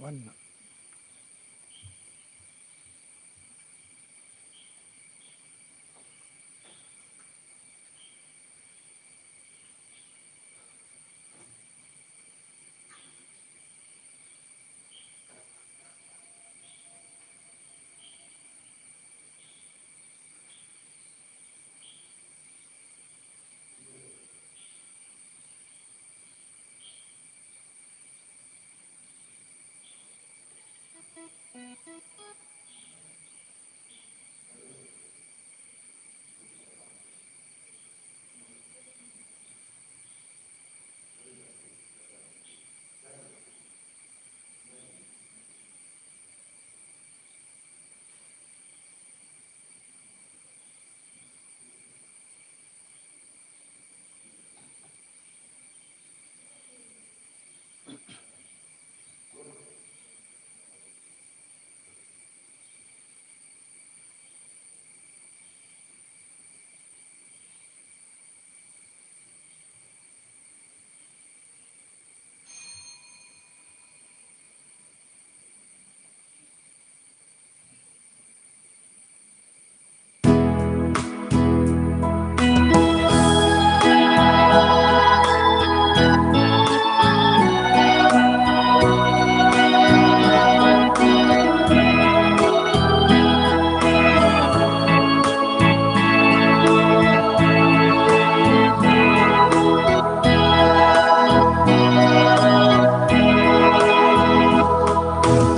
One.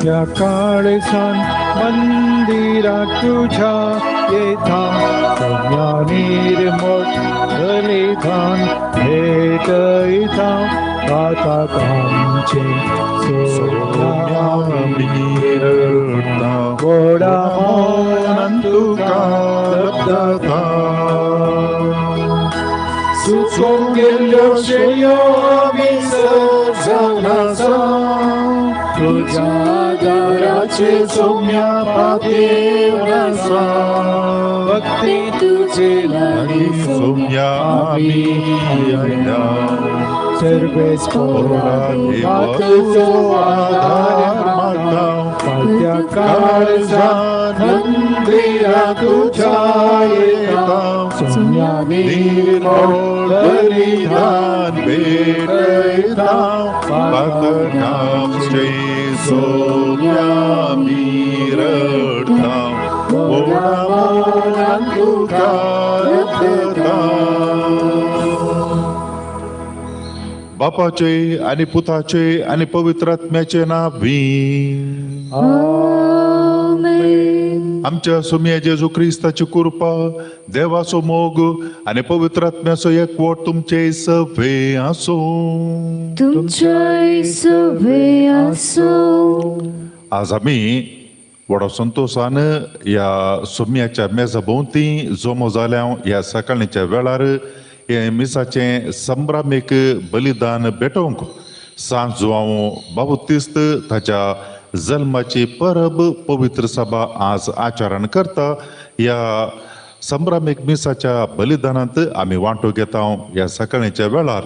त्या काळसान मंदिराक तुझ्या येता सौम्या निर्मळ बलिदान भेटयता पातकांचें सौम्या मिरता गोडा मोनान तुका लब्धता सुचोवन गेल्ल्यो शेळयो विसर्जन आसा तुझ्या दाराचे सौम्या पातेवन आसा भक्ती तुझे लागीं सौम्या आमी आयल्या सर्वेस्पोरा देवा तुजो आधार म्हाका फाटल्या काळजान मंदिरा तुझ्या येता सौम्या निर्मळ बलिदान भेटयता पातकांचें सौम्या मिरता गोडा मोनान तुका लब्धता. बापाचे आनी पुताचे आनी पवित्र आत्म्याचे नांवी आमेन. आमच्या सोम्या जेजू क्रिस्ताची कृपा, देवाचो मोग आनी पवित्र आत्म्याचो एकवट तुमचे सवे आसूं. तुमच्याय सवे आसूं. आज आमी व्हडा संतोशान ह्या सोम्याच्या मेजा भोंवती जमो जाल्या. ह्या सकाळच्या वेळार हे मिसाचें संभ्रामीक बलिदान भेटोवंक सांत जुआंव बाबुतिस्त ताच्या जल्माची परब पवित्र सभा आज आचरण करता. ह्या संभ्रामीक मिसाच्या बलिदानांत आमी वांटो घेता. ह्या सकाळच्या वेळार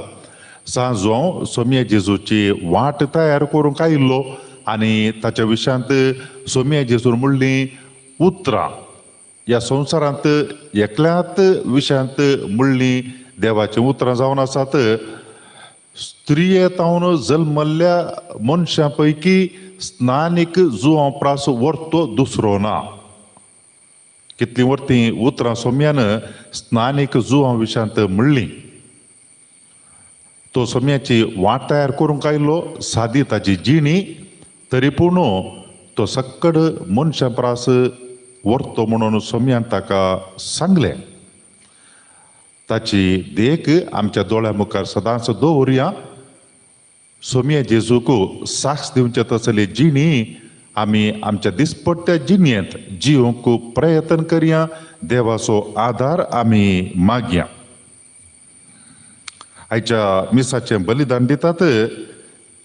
सांत जुआंव सोम्या जेजूची वाट तयार करूंक आयिल्लो आनी ताच्या विशयांत सोम्या जेजून म्हणलीं उतरां ह्या संवसारांत एकल्याच विशयांत म्हणलीं देवाचीं उतरां जावन आसात. स्त्रिये तावन जल्मल्ल्या मनशां पैकी स्नानीक जुआंव प्रास व्हरतो दुसरो ना. कितलीं वर्तीं उतरां सोम्यान स्नानीक जुआंव विशयांत म्हणलीं. तो सोम्याची वाट तयार करूंक आयलो, सादी ताची जिणी, तरी पूण तो सक्कड मनशां प्रास व्हरतो म्हणून सोम्यान ताका सांगलें. ताची देख आमच्या दोळ्या मुखार सदांच दवरुया. सोम्या जेजूक साक्ष दिवचे तसली जिणी आमी आमच्या दिसपट्ट्या जिणेंत जिवंक प्रयत्न करया. देवाचो आदार आमी मागया. आयच्या मिसाचें बलिदान दितात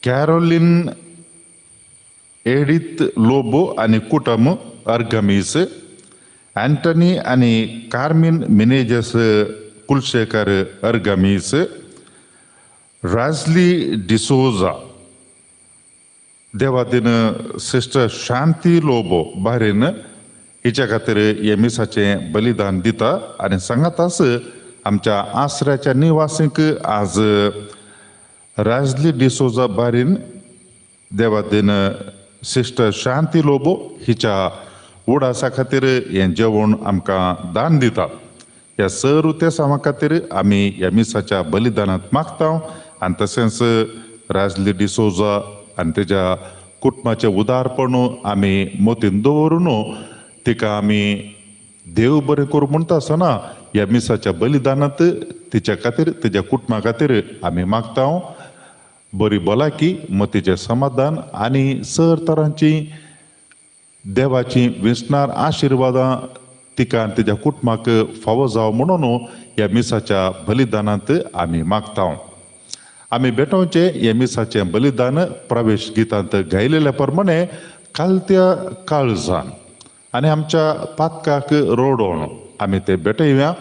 कॅरोलीन एडीथ लोबो आनी कुटुंब अर्गमीस, अँटनी आनी कार्मीन मिनेजस कुलशेखर अर्गमीस, राजली डिसोजा, देवादीन सिस्टर शांती लोबो बारेन हिच्या खातीर हे मिसाचें बलिदान दिता आनी सांगाताच आमच्या आसऱ्याच्या निवासींक आज राजली डिसोजा बारीन देवादीन सिस्टर शांती लोबो हिच्या उडासा खातीर हें जेवण आमकां दान दिता. ह्या सर तेसांवा खातीर आमी ह्या मिसाच्या बलिदानांत मागता आनी तशेंच राजली डिसोजा आनी तेज्या कुटुंबाचें उदारपण आमी मोतीन दवरून तिका आमी देव बरें करूं म्हणटा आसतना ह्या मिसाच्या बलिदानांत तिच्या खातीर तिच्या कुटुंबा खातीर आमी मागता बरी भलायकी, मतीचें समाधान आनी सर तरांची देवाची विसणार आशिर्वादां तिका आनी तिच्या कुटुंबाक फावो जावं म्हणून ह्या मिसाच्या बलिदानांत आमी मागता. आमी भेटोवचें हे मिसाचें बलिदान प्रवेश गितांत गायलेल्या प्रमाणे कालत्या काळजान आनी आमच्या पातकाक रोडोवन आमी ते भेटोवया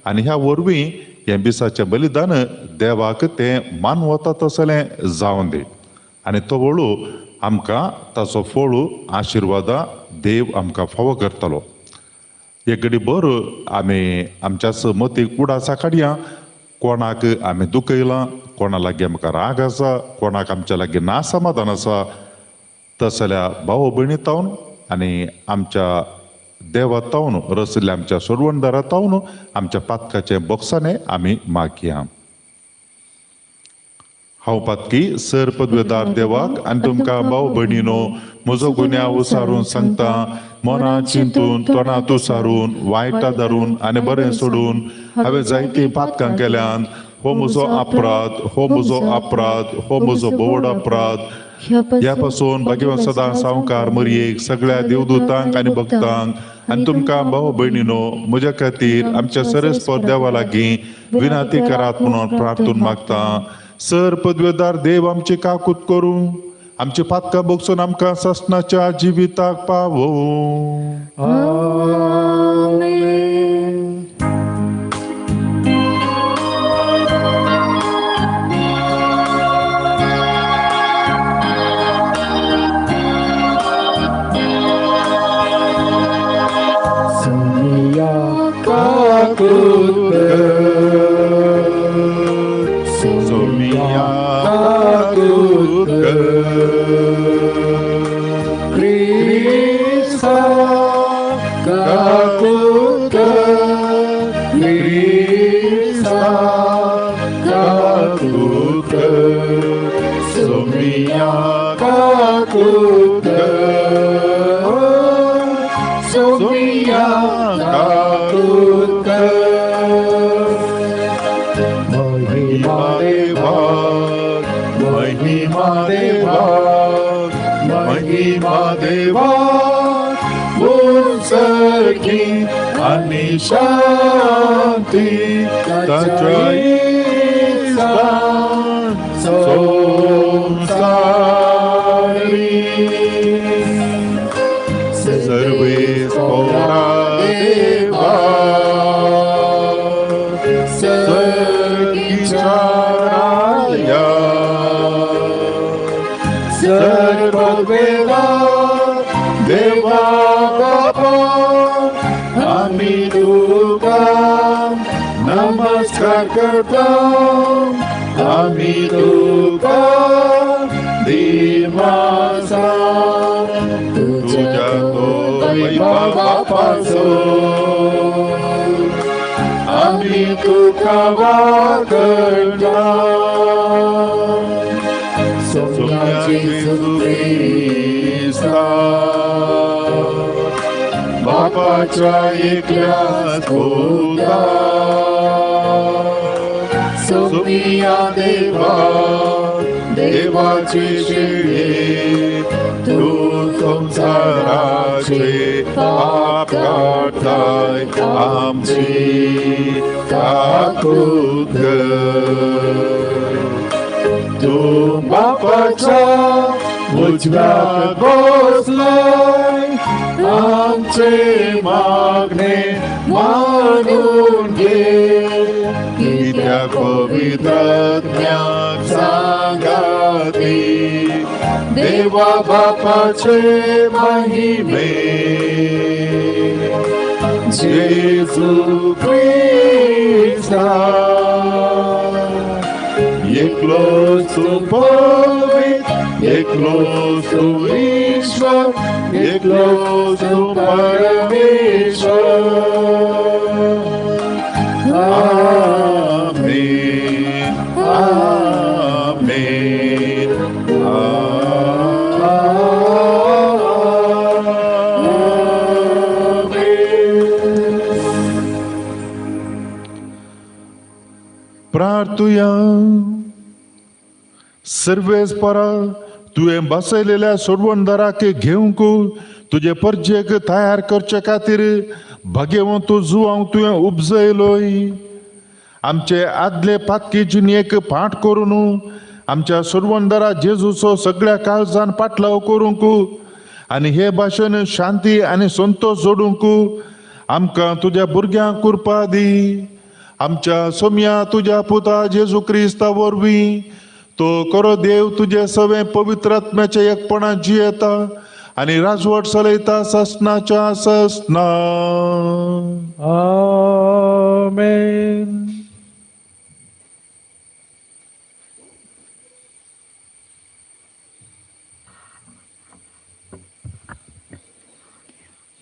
आनी ह्या वरवीं हें मिसाचें बलिदान देवाक तें मानवता तसलें जावन दी आनी तो वळू आमकां ताचो फळू आशिर्वादां देव आमकां फावो करतलो. एक घडी बर आमी आमच्या मतीक उडासा काडया, कोणाक आमी दुखयलां, कोणा लागीं आमकां राग आसा, कोणाक आमच्या लागीं ना समाधान आसा, तसल्या भाव भयणी तावन आनी आमच्या देवा तावन रसिल्ल्या आमच्या सोडवणदारा तावन आमच्या पातकाचे बोक्साने आमी मागया. हांव पातकी सर पदवेदार देवाक आनी तुमकां भाव भयणीनो म्हजो गुन्यांव उसारून सांगता, मनां चिंतून तोंडांत उसारून वायटां धरून आनी बरें सोडून हांवें जायतीं पातकां केल्यान. हो म्हजो अपराध, हो म्हजो अपराध, हो म्हजो बोवड अपराध. ह्या पासून भाग्यवान सदां सावकार मरयेक सगळ्या देवदूतांक आनी भक्तांक आनी तुमकां भाव भयणीनो म्हज्या खातीर आमच्या सरस्पत देवा लागीं विनंती करात म्हणून प्रार्थून मागता. सर पदवेदार देव आमची काकूत करूं, आमची पातकां बगसून आमकां सासणाच्या जिविताक पावोवं. आमेन. सोमिया काकूत कर, सोमिया काकूत कर, क्रिस्ता काकूत कर, क्रिस्ता काकूत कर, सोमिया काकूत कर, सोमिया काकूत कर. महिमा देवाक, महिमा देवाक, महिमा देवाक, उंचकी आनी शांती ताच्या इस्तान संवसारी. सर्वे स्तोत्रा देवा सर्गीच्या राया, सर्ववेदा देवा बापा, आमी तुका नमस्कार करता, आमी तुका दिमासा, तुझ्या तो बापाचो आमी तुका वाकडता. सोम्या जेजू क्रिस्ता बापाच्या एकल्या पुता, सोमिया देवा देवाचे शिळे, तूं संवसाराचे पाप काडताय आमची काकूत कर. तूं बापाच्या उजव्याक बसलाय, आमचे मागणे मानून घे, कित्याक पवित्र ज्ञान सांगाती देवा बापाचे महिमे जेजू क्रिस्ता एकलोच तूं पवित्र एकलोच तूं ईश्वर एकलोच तूं परमेश्वर. आमेन आमेन आमेन. प्रार्थुया. सर्वेस्परा तुवें बसयलेल्या सोडवणदाराक घेवंक तुजे परजेक तयार करचे खातीर भाग्यवंत जुवांक तुवें उपजयलोय. आमचे आदले पातकी जिणेक पाठ करून आमच्या सोडवणदारा जेजूचो सगळ्या काळजान पाटलाव करूंक आनी हे भाशेन शांती आनी संतोश जोडूंक आमकां तुज्या भुरग्यांक कृपा दी. आमच्या सोम्या तुज्या पुता जेजू क्रिस्ता वरवीं तो करो देव तुजे सवें पवित्र आत्म्याच्या एकपणान जियेता आनी राजवट चलयता ससनाच्या ससना. आमेन.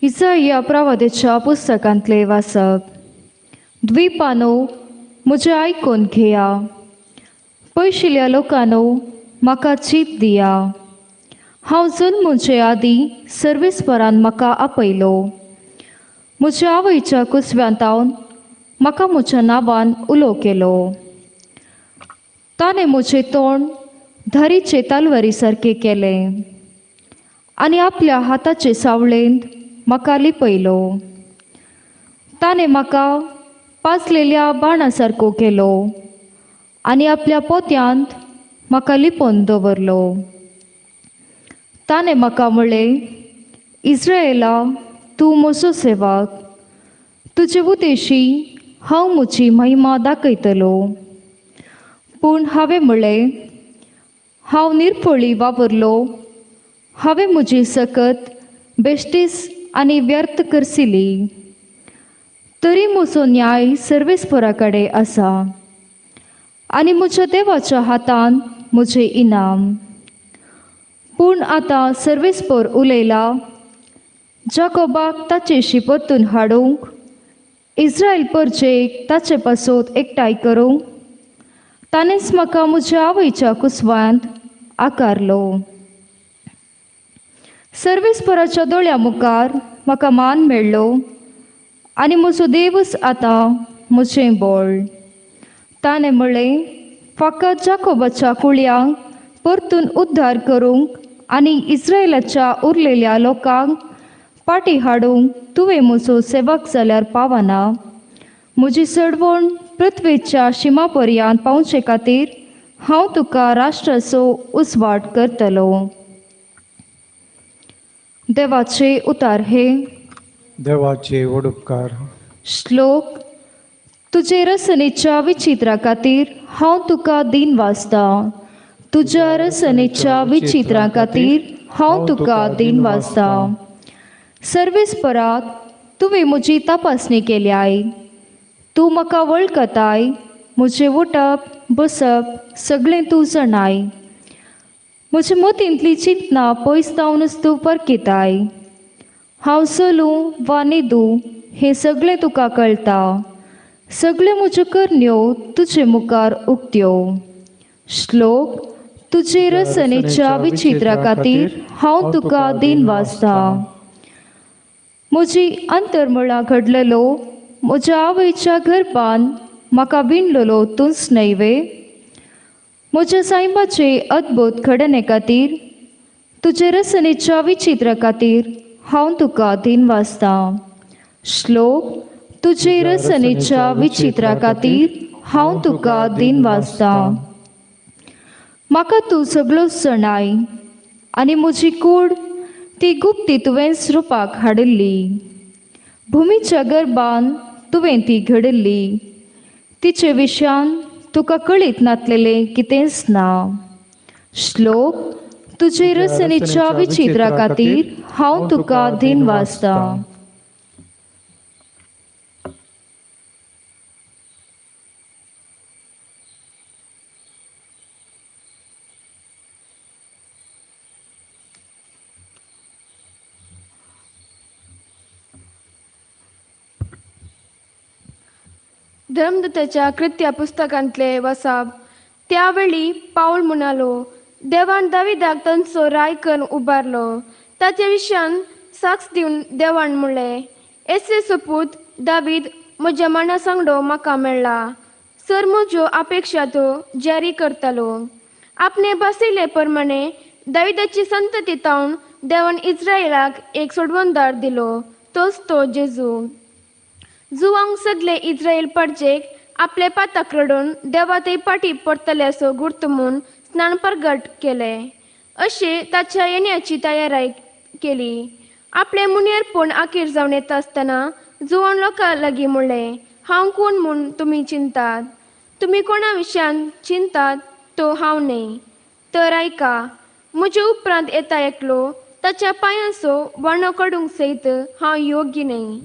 इसाया प्रवादेच्या पुस्तकांतले वाचप. द्वीपानो म्हजें आयकून घेया, पयशिल्ल्या लोकांनो म्हाका चीत दिया. हांव जल्मुचे आदीं सर्वेस्परान म्हाका आपयलो, म्हज्या आवयच्या कुसव्यांतावन म्हाका म्हज्या नांवान उलो केलो. ताणें म्हजें तोंड धारीचे तालवारी सारकें केलें आनी आपल्या हाताचे सावळेंत म्हाका लिपयलो. ताणें म्हाका पाजलेल्या बाणा सारको केलो आनी आपल्या पोत्यांत म्हाका लिपोवन दवरलो. ताणें म्हाका म्हळें, इस्रायला तूं म्हजो सेवक, तुजे उदेशी हांव म्हजी महिमा दाखयतलो. पूण हांवें म्हळें, हांव निर्फळी वावरलो, हांवें म्हजी सकत बेश्टीच आनी व्यर्थ करसिली. तरी म्हजो न्याय सर्वेस्परा कडेन आसा आनी म्हज्या देवाच्या हातान म्हजें इनाम. पूण आतां सर्वेस्पर उलयला, जाकोबाक ताचेशी परतून हाडूंक, इस्रायल परजेक ताचे पासत एकठांय करूंक ताणेंच म्हाका म्हज्या आवयच्या कुसवांत आकारलो. सर्वेस्पराच्या दोळ्या मुखार म्हाका मान मेळ्ळो आनी म्हजो देवूच आतां म्हजें बळ. ताणें म्हळें, फकत जाकोबाच्या कुळयांक परतून उद्धार करूंक आनी इस्रायलाच्या उरलेल्या लोकांक पाटी हाडूंक तुवें म्हजो सेवक जाल्यार पावना. म्हजी चडवण पृथ्वेच्या शिमा पर्यंत पावचे खातीर हांव तुका राष्ट्राचो उजवाड करतलो. देवाचे उतार हे देवाचे वडुपकार. श्लोक. तुजे रसनेच्या विचित्रा खातीर हांव तुका दिन वाचता, तुज्या रसनेच्या विचित्रा खातीर हांव तुका दिन वाचता. सर्वेस्पराक तुवें म्हजी तपासणी केल्याय, तूं म्हाका वळखताय, म्हजें उठप बसप सगळें तूं जाणाय. म्हजे मतींतली चिंतना पयस जावनच तूं परकिताय. हांव चलूं वा न्हिदूं हें सगळें तुका कळटा, सगळ्यो म्हज्यो करण्यो तुजे मुखार उक्त्यो. श्लोक. तुजे रसनेच्या विचित्रा खातीर हांव तुका दिन वाचता. म्हजी अंतर्मळां घडलेलो म्हज्या आवयच्या गर्भान म्हाका विणलेलो तूंच न्हय वे? म्हज्या सायबाचे अद्भुत घडणे खातीर तुजे रसनेच्या विचित्रा खातीर हांव तुका दिन वाचता. श्लोक. तुजे रसनेच्या विचित्रा खातीर हांव तुका दिन वाचता. म्हाका तूं सगळो सणाय आनी म्हजी कूड ती गुप्ती तुवेंच रुपाक हाडिल्ली. भुमीच्या गर्भान तुवें ती घडिल्ली, तिचे विशयान तुका कळीत नातलेलें कितेंच ना. श्लोक. तुजे रसनेच्या विचित्रा खातीर हांव तुका दिन वाचतां. धर्मदूताच्या कृत्या पुस्तकांतले वसाब. त्यावेळी पावल म्हणालो, देवान दाविदाक तांचो राय करून उबारलो. ताच्या विशयान साक्ष दिवन देवान म्हणलें, एसे सोपूत दावीद म्हज्या मना सांगडो म्हाका मेळ्ळा, सर म्हज्यो अपेक्षा तो जारी करतालो. आपणे बसयले प्रमाणे दाविदाची संतती तावन देवान इस्रायलाक एक सोडवणदार दिलो, तोच तो जेजू. जुवांक सगळे इस्रायल परजेक आपले पाताक रडून देवा ते पाटी परतले असो गुर्त म्हूण स्नान प्रगट केले, अशें ताच्या येण्याची तयाराय केली. आपले मुनेरपण आखीर जावन येता आसतना जुवान लोकां लागीं म्हणलें, हांव कोण म्हूण तुमी चिंतात? तुमी कोणा विशयान चिंतात तो हांव न्हय. तर आयका, म्हजे उपरांत येता एकलो, ताच्या पांयांचो वाणो काडूंक सयत हांव योग्य न्हय.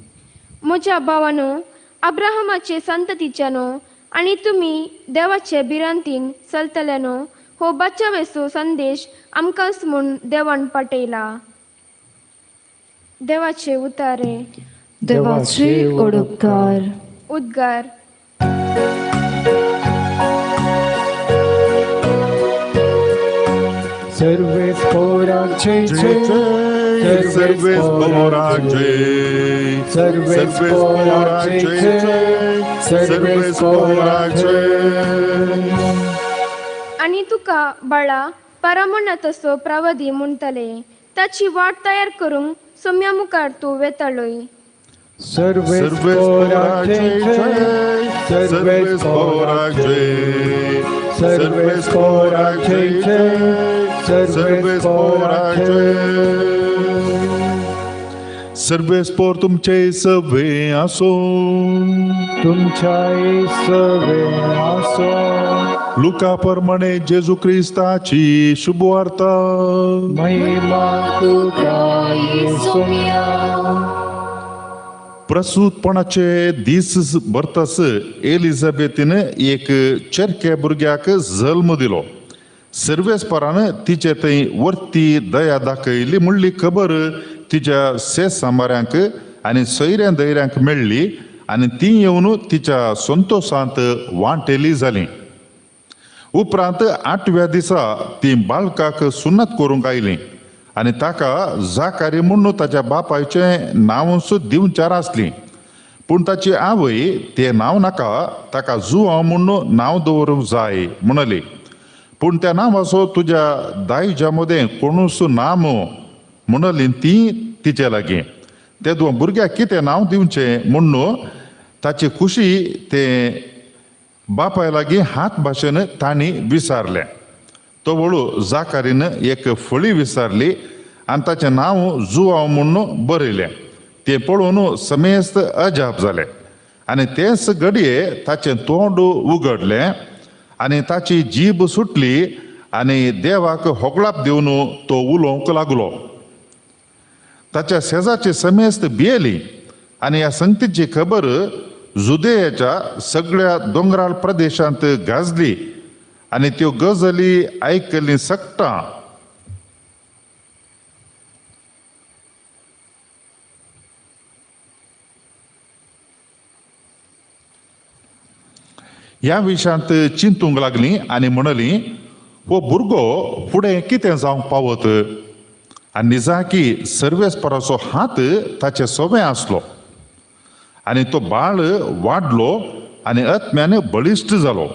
म्हज्या भावानो, अब्राहमाचे संततीच्यानो आनी तुमी देवाचे भिरांतीन चलतल्यानो, हो बचावेचो संदेश आमकांच म्हूण देवान पाठयला. देवाचे उतारे. देवाचे ओडपकार. उद्गार. सर्वेस पोराचे जय, सर्वेस पोराचे, सर्वेस पोराचे, सर्वेस पोराचे. आनी तुका बाळा परामणा तसो प्रवादी म्हणटले, ताची वाट तयार करूंक सोम्या मुखार तूं वेतालोय. सर्वेस पोराचे, सर्वेस पोराचे, सर्वेस पोराचे, सर्वेस पोराचे. सर्वेस पोर तुमचे सवे आसो, तुमच्याय सवे आसो. लुका प्रमाणे जेजू क्रिस्ताची शुभवार्ता. महिमा तुका येसुया. प्रसूतपणाचे दीस भरतस एलिझाबेथीन एक चेरके भुरग्याक जल्म दिलो. सर्वेस्परान तिचे थंय वर्ती दया दाखयली म्हणली खबर तिच्या सेस सांबाऱ्यांक आनी सोयऱ्यां धैर्यांक मेळ्ळी आनी ती येवन तिच्या संतोशांत वांटेली जाली. उपरांत आठव्या दिसा ती बाळकाक सुन्नत करूंक आयली आनी ताका जाकारी म्हूण ताच्या बापायचें नांवूच दिवचार आसली. पूण ताची आवय तें नांव नाका, ताका जुआंव म्हूण नांव दवरूंक जाय म्हणली. पूण त्या नांवाचो तुज्या दायजा मदें कोणूच ना म्हणली ती तिचे लागीं. ते दोन भुरग्याक कितें नांव दिवचें म्हूण ताची खुशी ते बापाय लागीं हात भाशेन तांणी विचारलें. तो वळू जाकारीन एक फळी विचारली आनी ताचें नांव जुआंव म्हूण बरयलें. तें पळोवन समेस्त अजाप जालें आनी तेच घडये ताचें तोंड उगडलें आनी ताची जीब सुटली आनी देवाक होगळाप दिवन तो उलोवंक लागलो. ताच्या शेजाची समेस्त भियेली आनी ह्या संगतीची खबर जुदेयाच्या सगळ्या दोंगराळ प्रदेशांत गाजली आनी त्यो गजाली आयकली सगटां. ह्या विशयांत चिंतूंक लागली आनी म्हणली, हो भुरगो फुडें कितें जावंक पावत? आनी निजाकी सर्वेस्पराचो हात ताचे सोबे आसलो आनी तो बाळ वाडलो आनी आत्म्यान बळिश्ट जालो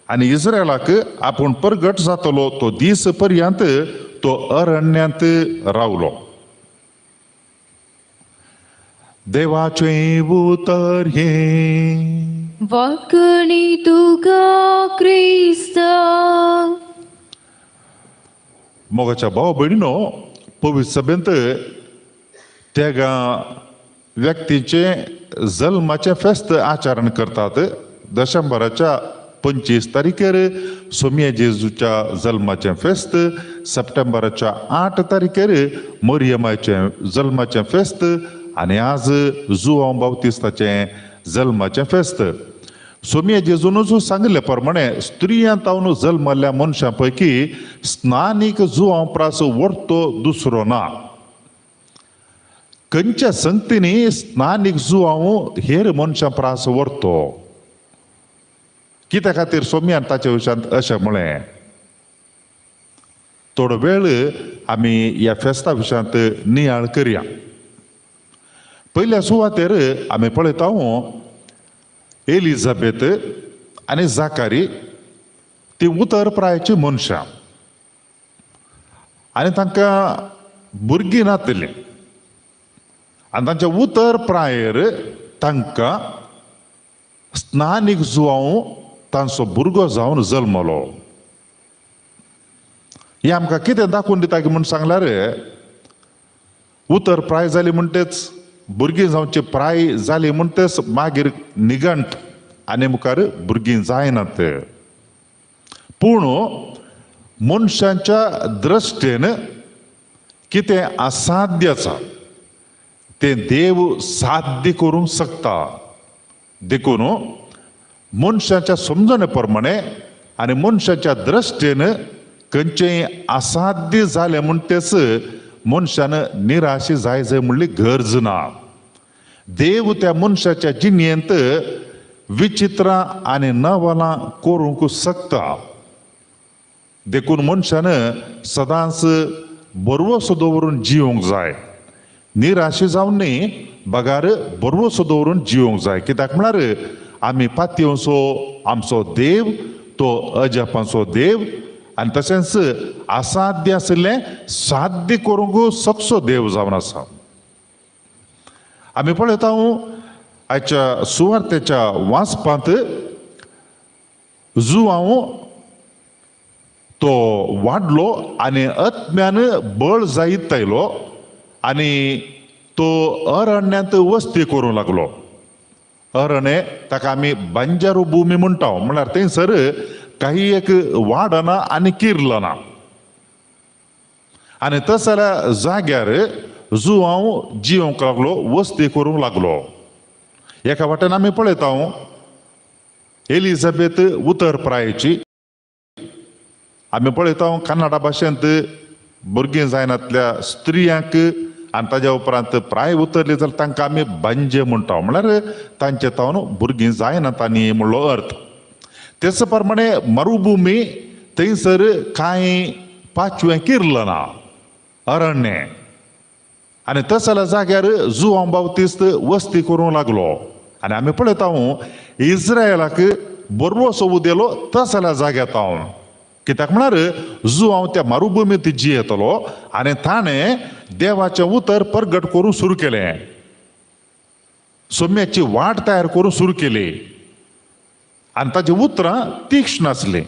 आनी इस्रायलाक आपूण परगट जातलो तो दीस पर्यंत तो अरण्यांत रावलो. देवाचें उतर हें. वाकणी तुका क्रिस्ता. मोगाच्या भाव भयणीनो, पवित्र सभेंत तेगा व्यक्तीचें जल्माचें फेस्त आचरण करतात. दशंबराच्या 25 तारखेर सोमया जेजूच्या जल्माचें फेस्त, सप्टेंबराच्या 8 तारखेर मरियमाचें जल्माचें फेस्त आनी आज जुआंव बाप्तिस्ताचें जल्माचें फेस्त. सोमया जेजूनच सांगिल्ले प्रमाणे स्त्रियां तावन जल्मल्ल्या मनशां पैकी स्नानीक जुआंव प्रास व्हरतो दुसरो ना. खंयच्या संगतींनी स्नानीक जुआंव हेर मनशां प्रास व्हरतो? कित्या खातीर सोमयान ताचे विशयांत अशें म्हळें? थोडो वेळ आमी ह्या फेस्ता विशयांत नियाळ करया. पयल्या सुवातेर आमी पळयता एलिझाबेथ आनी जाकारी ती उतर प्रायची मनशां आनी तांकां भुरगीं नातलीं आनी तांच्या उतर प्रायेर तांकां स्नानीक जुआंव तांचो भुरगो जावन जल्मलो. हें आमकां कितें दाखोवन दिता की म्हूण सांगल्यार उतर प्राय जाली म्हणटेच भुरगीं जावची प्राय जाली म्हणटच मागीर निगंट आनी मुखार भुरगीं जायनात. पूण मनशांच्या दृश्टेन कितें असाध्य आसा तें देव साध्य करूंक शकता. देखून मनशाच्या समजणे प्रमाणे आनी मनशाच्या दृश्टेन खंयचेंय असाध्य जालें म्हणटच मनशान निराशी जाय जाय म्हणली गरज ना. देव त्या मनशाच्या जिणेंत विचित्रां आनी नवलां करूंक शकता. देखून मनशान सदांच बरवसो दवरून जिवंक जाय, निराशी जावन न्ही बगार बरवसो दवरून जिवंक जाय. कित्याक म्हळ्यार आमी पातयेवचो आमचो देव तो अजापांचो देव आनी तशेंच असाध्य आशिल्लें साध्य करूंक सकसो देव जावन आसा. आमी पळयता आयच्या सुवार्तेच्या वाचपांत जुआंव तो वाडलो आनी आत्म्यान बळ जायत आयलो आनी तो अरण्यांत वस्ती करूंक लागलो. अरण्य ताका आमी बंजारू भूमी म्हणटा, म्हणल्यार थंयसर काही एक वाडना आनी किरलना. आनी तसल्या जाग्यार जुआंव जिवंक लागलो, वस्ती करूंक लागलो. एका वाटेन आमी पळयता एलिझाबेथ उतर प्रायेची. आमी पळयता कन्नडा भाशेंत भुरगीं जायनातल्या स्त्रियांक आनी ताज्या उपरांत प्राय उतरली जाल्यार तांकां आमी बांजे म्हणटा, म्हणल्यार तांचे तावन भुरगीं जायनात आनी म्हणलो अर्थ. तेच प्रमाणे मरुभुमी थंयसर कांय पाचवें किरलना अरण्य आनी तसल्या जाग्यार जुआंव बाप्तिस्त वस्ती करूंक लागलो. आनी आमी पळयता इस्रायलाक बरवसो उदेलो तसल्या जाग्यार तावन. कित्याक म्हळ्यार जुआंव त्या मरुभुमींत जियेतलो आनी ताणें देवाचें उतर परगट करूंक सुरू केलें, सोम्याची वाट तयार करूंक सुरू केली आनी ताची उतरां तीक्ष्ण आसलीं.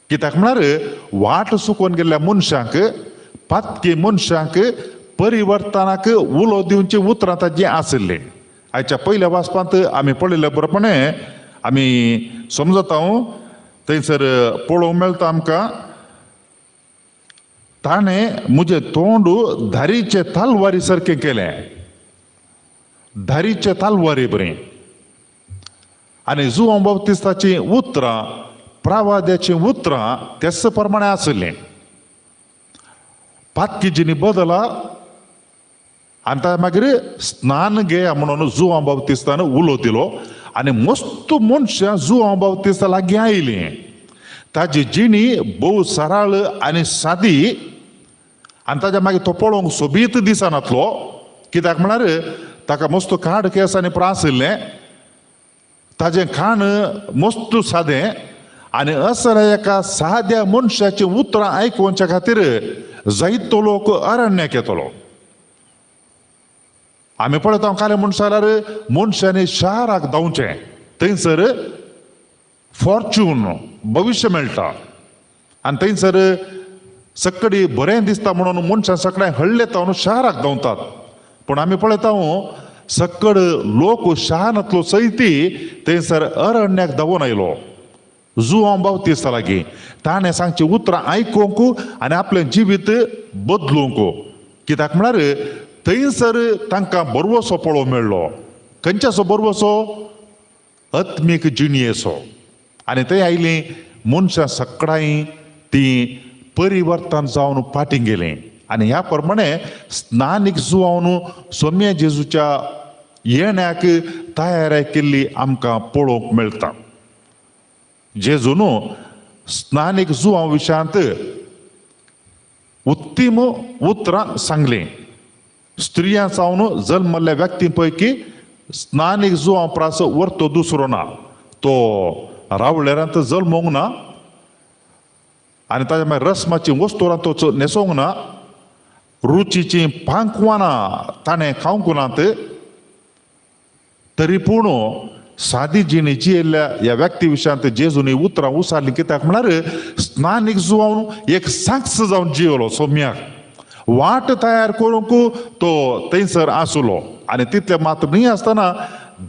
कित्याक म्हळ्यार वाट चुकोवन गेल्ल्या मनशांक, पातकी मनशांक परिवर्तनाक उलो दिवची उतरां ताची आशिल्लीं. आयच्या पयल्या वाचपांत आमी पळयल्ल्या बरोबरपणे आमी समजता थंयसर पळोवंक मेळटा आमकां ताणें म्हजें तोंड धारीचे तालवारी सारकें केलें, धारीचे तालवारी बरें. आनी जुआंव बाप्तिस्ताचीं उतरां, प्रावाद्याचीं उतरां तेच प्रमाणे आशिल्लीं. पातकी जिणी बदला आनी ताच्या मागीर स्नान घेया म्हणून जुआंव बाप्तिस्तान उलो दिलो आनी मस्त मनशां जुआंव बाप्तिस्ता लागीं आयलीं. ताजी जिणी भोव सरळ आनी सादी आनी ताज्या मागीर तो पळोवंक सोबीत दिसनातलो. कित्याक म्हळ्यार ताका मस्त काड केंस आनी प्रास आशिल्लें, ताजें खाण मस्त सादें आनी असल्या एका साद्या मनशाचीं उतरां आयकुवच्या खातीर जायतो लोक अरण्याक येतलो. आमी पळयता काले म्हण जाल्यार मनशांनी शाराक धांवचें, थंयसर फॉर्च्यून भविश्य मेळटा आनी थंयसर सगळी बरें दिसता म्हणून मनशां सगळें हळ्ळे तावन शाराक धांवतात. पूण आमी पळयता सकड लोक शारांतलो सैती थंयसर अरण्याक धांवून आयलो. जुवांव बावतिस्ता लागीं. ताणें सांगची उतरां आयकूंक आनी आपलें जिवीत बदलूंक. कित्याक म्हळ्यार थंयसर तांकां बरवसो पळोवंक मेळ्ळो. खंयच्याचो बरवसो? आत्मीक जिणयेचो. आनी थंय आयलीं मनशां सगळ्यांय तीं परिवर्तन जावन फाटीं गेलीं. आनी ह्या प्रमाणे स्नानीक जुवावन सोम्या जेजूच्या येण्याक तयारी केल्ली आमकां पळोवंक मेळटा. जेजून स्नानीक जुवां विशयांत उत्तीम उतरां सांगलीं. स्त्रियां जावन जल्मल्ल्या व्यक्ती पैकी स्नानीक जुवां प्रास वर्तो दुसरो ना. तो रावळेरांत जल्मोंक ना आनी ताच्या मागीर रस्माची वस्तुरां तो न्हेसोंक ना, रुचीची पांकवानां ताणें खावंक नात. तरी पूण सादी जिणी जियेल्ल्या ह्या व्यक्ती विशयांत जेजून उतरां उसारलीं. कित्याक म्हळ्यार स्नानीक जुवावन एक साक्ष जावन जियेलो. सोम्याक वाट तयार करूंक तो थंयसर आसलो. आनी तितलें मात्र न्हय आसतना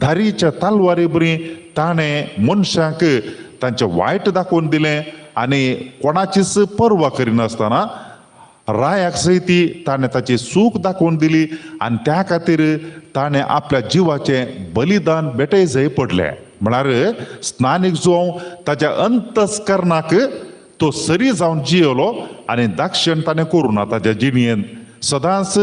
धारीच्या तलवारी बरी ताणें मनशांक तांचें वायट दाखोवन दिलें आनी कोणाचीच पर्वा करिनासतना रायाक सयती ताणें ताची सूख दाखोवन दिली आनी त्या खातीर ताणें आपल्या जिवाचें बलिदान भेटय जय पडलें. म्हळ्यार स्नानीक जुवांव ताच्या अंतस्करणाक तो सरी जावन जियेलो आनी दाक्षण ताणें करूं ना. ताच्या जिणयेन सदांच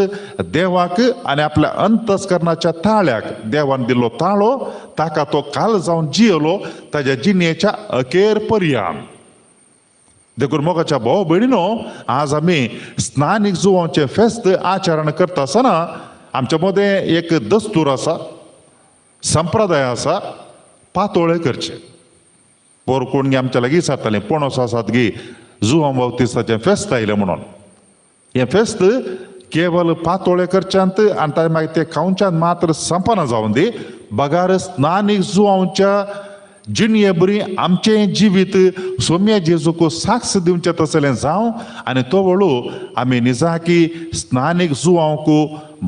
देवाक आनी आपल्या अंतस्करणाच्या ताळ्याक देवान दिल्लो ताळो ताका तो काल जावन जियेलो ताच्या जिणयेच्या अखेर पर्यान. देखून मोगाच्या भाव भयणीनो, आज आमी स्नानीक जुवांचें फेस्त आचरण करता आसतना आमच्या मदें एक दस्तूर आसा, संप्रदाय आसा, पातोळे करचे. पोर कोण गे आमच्या लागीं जातालें पणस आसात गी जुवां बावतिस्ताचें फेस्त आयलें म्हणून. हें फेस्त केवल पातोळे करच्यांत आनी ताजे मागीर ते खावच्यान मात्र संपना जावन दी, बगार स्नानीक जुवांच्या जिणये बरी आमचें जिवीत सोम्या जेजूक साक्ष दिवचें तसलें जावं आनी तो वळू आमी निजाकी स्नानीक जुवांक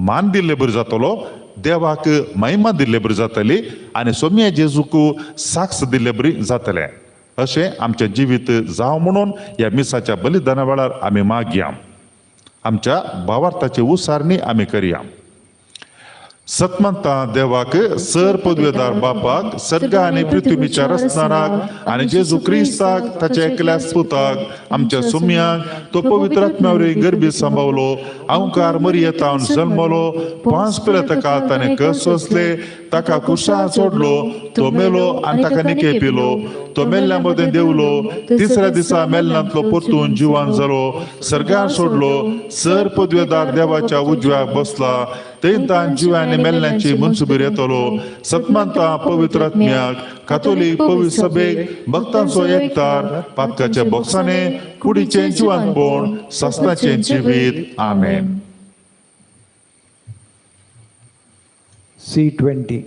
मान दिल्ले बरी जातलो, देवाक महिमा दिल्ले बरी जातली आनी सोम्या जेजूक साक्ष दिल्ले बरी जातलें. अशें आमचें जिवीत जावं म्हणून ह्या मिसाच्या बलिदाना वेळार आमी मागया. आमच्या भावार्थाची उसारणी आमी करया. सतमंता देवाक, सर पदवेदार बापाक, सर्ग आनी पृथ्वीच्या रचणाराक आनी जेजू क्रिस्ताक ताच्या एकल्या पुताक आमच्या सुम्याक तो पवित्र आत्म्या गर्भी सांबावलो, अंकार मरियेतावन जल्मलो, पांच पिलातका ताणें कस सोंसले, ताका कुशा सोडलो, तो मेलो आनी ताका निके पिलो, तो मेल्ल्या मदें देवलो, तिसऱ्या दिसा मेल्ल्यांतलो परतून जिवान जालो, सर्गार सोडलो, सर पदवेदार देवाच्या उजव्याक बसला, थंय जिव्यानी मेल्ल्यांची मनसुबीर येतलो. सतमानता पवित्र आत्म्याक, कातोलीक पवित्र सभेक, भक्तांचो एकतार, पातकाच्या बोक्साने, कुडीचें जिवानपण, सासणाचें जिवीत. आमेन. C20.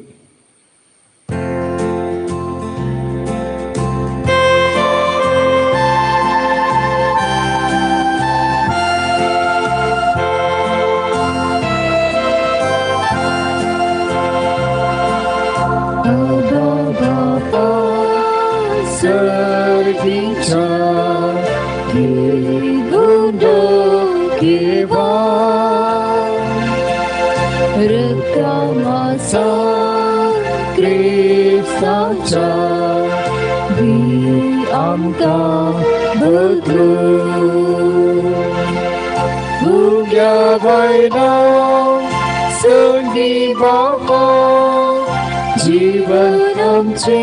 जीवन आमचे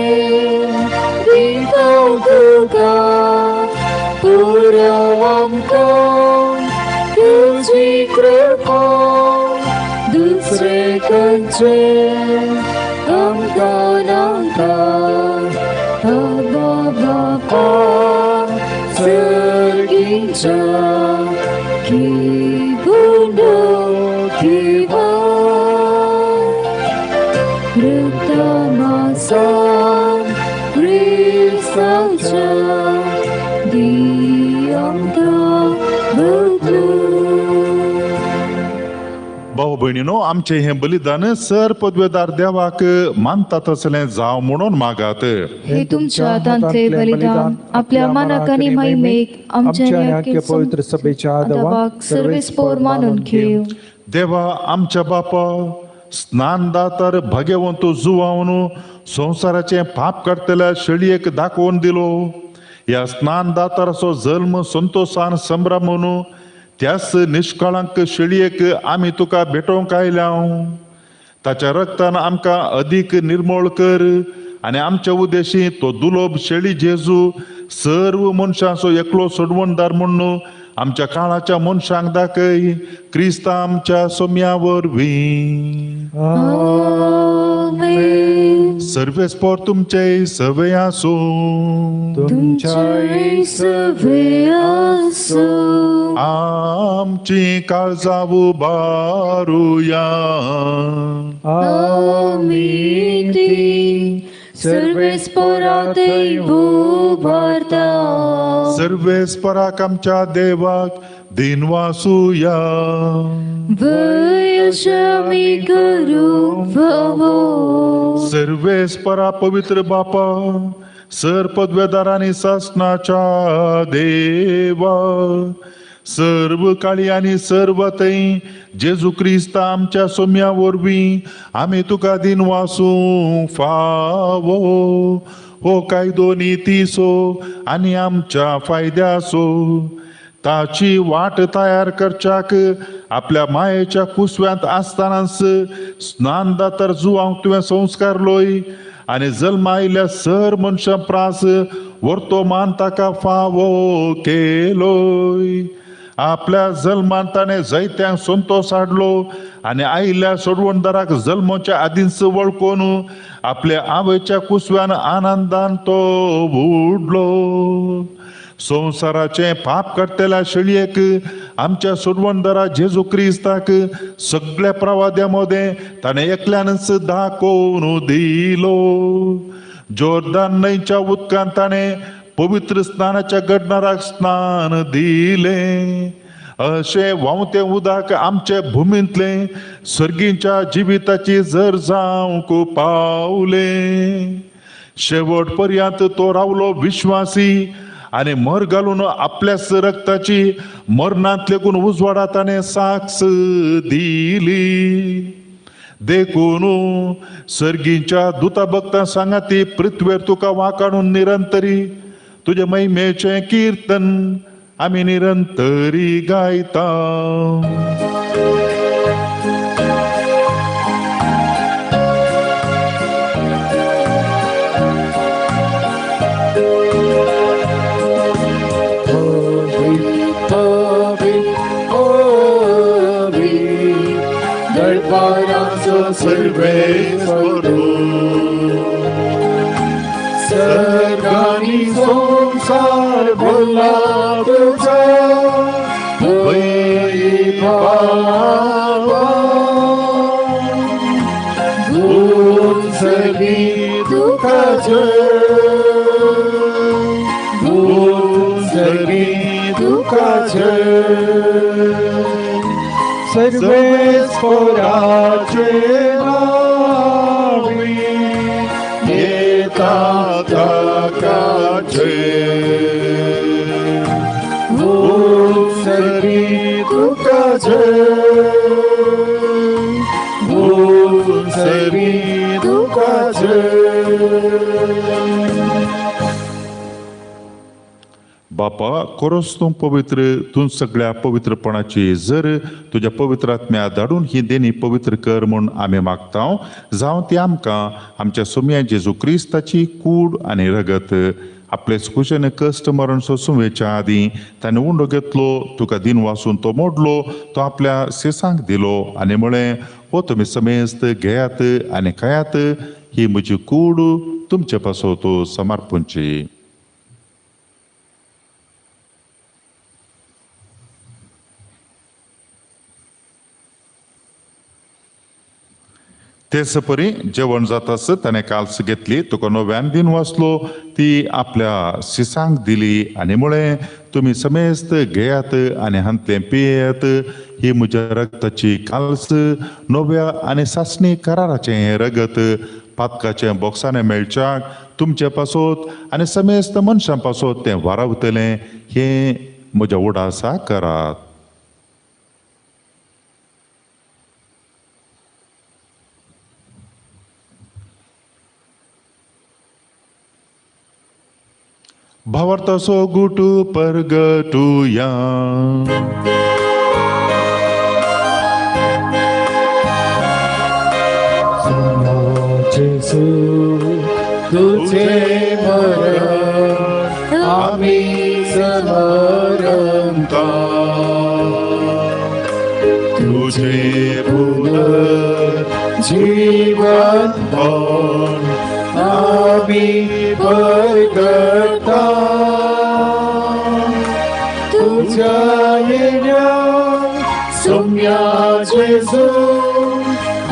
दिता तुका, पुरव आमकां तुजी कृपा, दुसरे खंयचे आमकां नाका. आबा बापा सर्गीच्या की गुंडो किवा भाऊ भयणीनो, आमचें हें बलिदान सर पदवेदार देवाक मानता तसलें जावं म्हणून मागात. हे तुमच्या हातांतले बलिदान आपल्या मानाक आनी महिमेक आमच्या पवित्र सभेच्या देवाक सर्वेस्पोर मानून घेव. देवा आमच्या बापा, स्नानदातर भाग्यवंत जुवावन संवसाराचें पाप काडटल्या शेळयेक दाखोवन दिलो. ह्या स्नानदाताराचो जल्म संतोशान संभ्रमून त्याच निष्कळंक शेळयेक आमी तुका भेटोवंक आयल्या. ताच्या रक्तान आमकां अदीक निर्मोळ कर आनी आमच्या उद्देशी तो दुलोब शेळी जेजू सर्व मनशांचो एकलो सोडवणदार म्हणून आमच्या काळाच्या मनशांक दाखय. क्रिस्ता आमच्या सोम्या वरवीं. आमेन. सर्वेस्पोर तुमचे सवे आसूं. तुमचेय सवे आसूं. आमची काळजां उबारुया. आमी ती सर्वेस्पोरा थंय उबारता. सर्वेस्पराक आमच्या देवाक दिनवासुया. वय अशें आमी करूंक फावो. सर्वेस्परा पवित्र बापा, सर पदवेदार आनी सासणाच्या देवा, सर्व काळी आनी सर्व थंय जेजू क्रिस्ता आमच्या सोम्या वरवीं आमी तुका दिनवासूंक फावो. हो कायदो नितीचो आनी आमच्या फायद्याचो. ताची वाट तयार करच्याक आपल्या मायेच्या कुसव्यांत आसतनाच स्नानदातर जुवांक तुवें संस्कारलोय आनी जल्मा आयिल्ल्या सर मनशां प्रास वर्तमान ताका फावो केलोय. आपल्या जल्मान ताणें जैत्यांक संतोश हाडलो आनी आयिल्ल्या सोडवणदाराक जल्मोच्या आदींच वळखून आपल्या आवयच्या कुसव्यान आनंदान तो उडलो. संवसाराचें पाप काडटल्या शेळयेक आमच्या सोडवणदारा जेजू क्रिस्ताक सगळ्या प्रवाद्या मदें ताणें एकल्यानच दाखोवन दिलो. जोर्दान न्हंयच्या उदकान ताणें पवित्र स्नानाच्या घडणाराक स्नान दिलें. अशें व्हांवतें उदक आमचे भुमींतलें सर्गींच्या जिविताची जर जावंक पावलें. शेवट पर्यंत तो रावलो विश्वासी आनी मर घालून आपल्याच रक्ताची मरणांत लेगून उजवाडा ताणें साक्ष दिली. देखून सर्गींच्या दुता भक्तां सांगाती पृथ्वेर तुका वाकाणून निरंतरी तुजे महिमेचें किर्तन आमी निरंतरी गायता. सर्गानी संसार भरला तुझा वैभवा, गुंजली तुका जय, गुंजली तुका जय. सर्वेस्पराचे नावी येता ताकाचे, गुंजली तुका जय, गुंजली तुका जय. बापा, कोरोस तूं पवित्र, तूं सगळ्या पवित्रपणाची जर तुज्या पवित्र आत्म्या धाडून ही देणी पवित्र कर म्हूण आमी मागता. जावं ती आमकां आमच्या सोम्या जेजू क्रिस्ताची कूड आनी रगत आपले कुशेन कश्ट मरण सोसूं आदीं ताणें उंडो घेतलो, तुका दिन वासून तो मोडलो, तो आपल्या सेसांक दिलो आनी म्हळें, हो तुमी समेस्त घेयात आनी खायात, ही म्हजी कूड तुमचे पासत समर्पणची. तेच परी जेवण जातास ताणें काल्स घेतली, तुका नव्यान दिन वाचलो, ती आपल्या शिसांक दिली आनी म्हळें, तुमी समेस्त घेयात आनी हांतलें पियेयात, ही म्हज्या रगताची काल्स, नव्या आनी सासणी कराराचें हें रगत पातकाचें बोक्साणें मेळच्याक तुमचे पासत आनी समेस्त मनशां पासत तें वारावतलें, हें म्हज्या उडासा करात. भावार्थाचो गुटू परगटुया. जेजू तुझे मरण आमी स्मरता, तुझे पुनर्जीवनपण आमी परगटा, तुझ्या येण्या सोम्या जेजू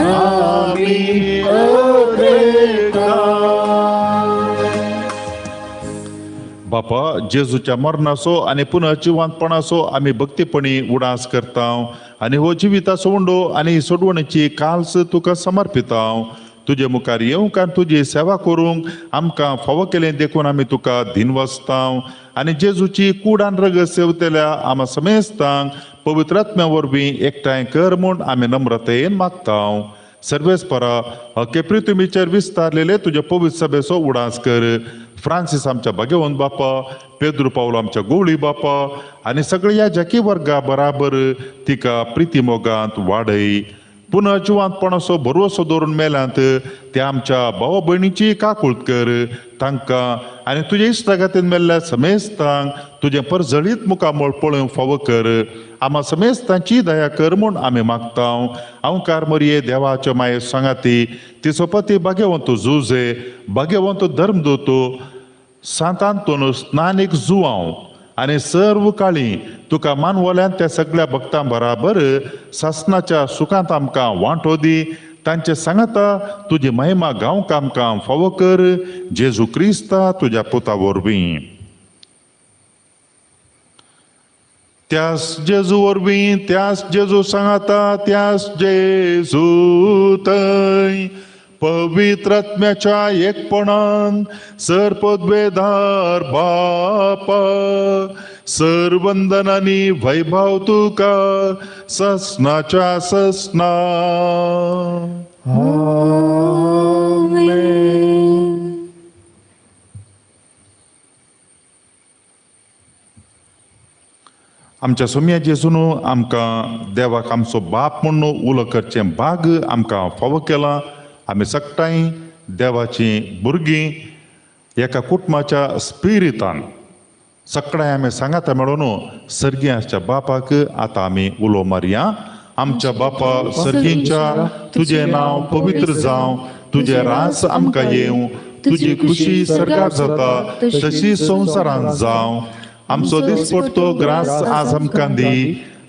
आमी अपेक्षा. बापा, जेजूच्या मरणाचो आनी पुनर्जिवंतपणाचो आमी भक्तीपणी उडास करता आनी हो जिविताचो उंडो आनी सोडवणेची काल्स तुका समर्पिता. तुजे मुखार येवंक आनी तुजी सेवा करूंक आमकां फावो केलें देखून आमी तुका दिनवासता आनी जेजूची कूड आनी रगत सेवतल्या आमा समेस्तांक पवित्र आत्म्या वरवीं एकठांय कर म्हूण आमी नम्रतेन मागता. सर्वेस्परा, हके पृथ्वीचेर विस्तारलेले तुजे पवित्र सभेचो उडास कर. फ्रांसीस आमच्या भाग्यवंत बापा, पेद्रू पावलो आमच्या गोवळी बापा आनी सगळ्या जाकी वर्गा बराबर तिका प्रिती मोगांत वाडय. पुनर्जिवंतपणाचो भरवसो दवरून मेल्यांत त्या आमच्या भावा भयणीची काकूळत कर. तांकां आनी तुजे इश्टागातीन मेल्ल्या समेस्तांक तुजें परजळीत मुखामळ पळोवंक फावो कर. आमा समेस्तांची दया कर म्हूण आमी मागता. अंकार मरये देवाचे माये सांगाती ती सोपती भाग्यवंत जुजे, भाग्यवंत धर्मदूत सांत आंतोन स्नानीक जुवांव आनी सर्व काळी तुका मानवल्यान त्या सगळ्या भक्तां बराबर सासनाच्या सुखांत आमकां वांटो दी. तांचे सांगाता तुजी महिमा गावंक आमकां फावो कर. जेजू क्रिस्ता तुज्या पुता वरवीं. त्यास जेजू वरवीं, त्यास जेजू सांगाता, त्यास जेजू थंय पवित्र आत्म्याच्या एकपणान सर्पद्वेधार बापा सर्वंदन आनी वैभव तुका ससनाच्या ससना. आमच्या सोम्या जेजून आमकां देवाक आमचो बाप म्हणून उलो करचें भाग आमकां फावो केलां. आमी सगटांय देवाचीं भुरगीं एका कुटुंबाच्या स्पिरितान सगळ्यांय आमी सांगाता मेळोन सर्गी आसच्या बापाक आतां आमी उलो मारया. आमच्या बापा सर्गींच्या, तुजें नांव पवित्र जावं, तुजें रास आमकां येवं, तुजी खुशी सर्गार जाता तशी संवसारांत जावं. आमचो दिसपडतो ग्रास आज आमकां दी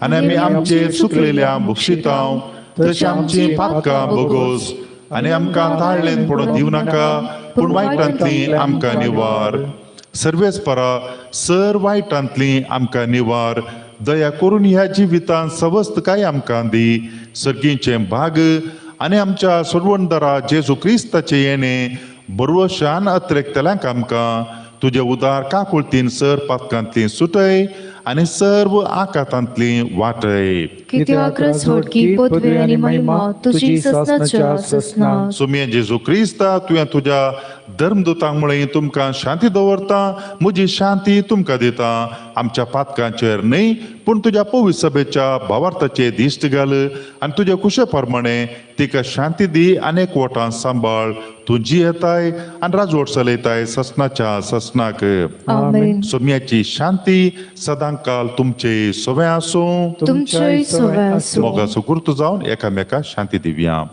आनी आमी आमचे चुकलेल्या बक्षितांव तशें आमची पातकां बोगोस आनी आमकां ताळ्ळेन पडून दिवं नाका, पूण वायटांतली आमकां निवार. सर्वेस्परा, सर वायटांतली आमकां निवार. दया करून ह्या जिवितांत सवस्तकाय आमकां दी. सर्गीचें भाग आनी आमच्या सोडवणदारा जेजू क्रिस्ताचें येणें बरवशान अत्रेकतल्यांक आमकां तुजे उदार काकुळतीन सर पातकांतली सुटय आनी सर्व आकातांतली वाटय. कित्याक रसवटकी पदवी आनी महिमा तुजी ससनाच्या ससना. सुम्ये जेजू क्रिस्ता, तुवें तुज्या धर्मदूतांक म्हळें तुमकां शांती दवरता, म्हजी शांती तुमकां दिता. आमच्या पातकांचेर न्हय पूण तुज्या पवित्र सभेच्या भावार्थाचे दिश्ट घाल आनी तुज्या कुशे प्रमाणे तिका शांती दी आनी एकवटान सांबाळ. तूं जियेताय आनी राजवट चलयताय ससनाच्या ससनाक. आमेन. सोम्याची शांती सदांकाल तुमचे सवे आसूं, तुमचेय सवे आसूं. मोगाचो गुर्त जावन एकामेका शांती दिवया.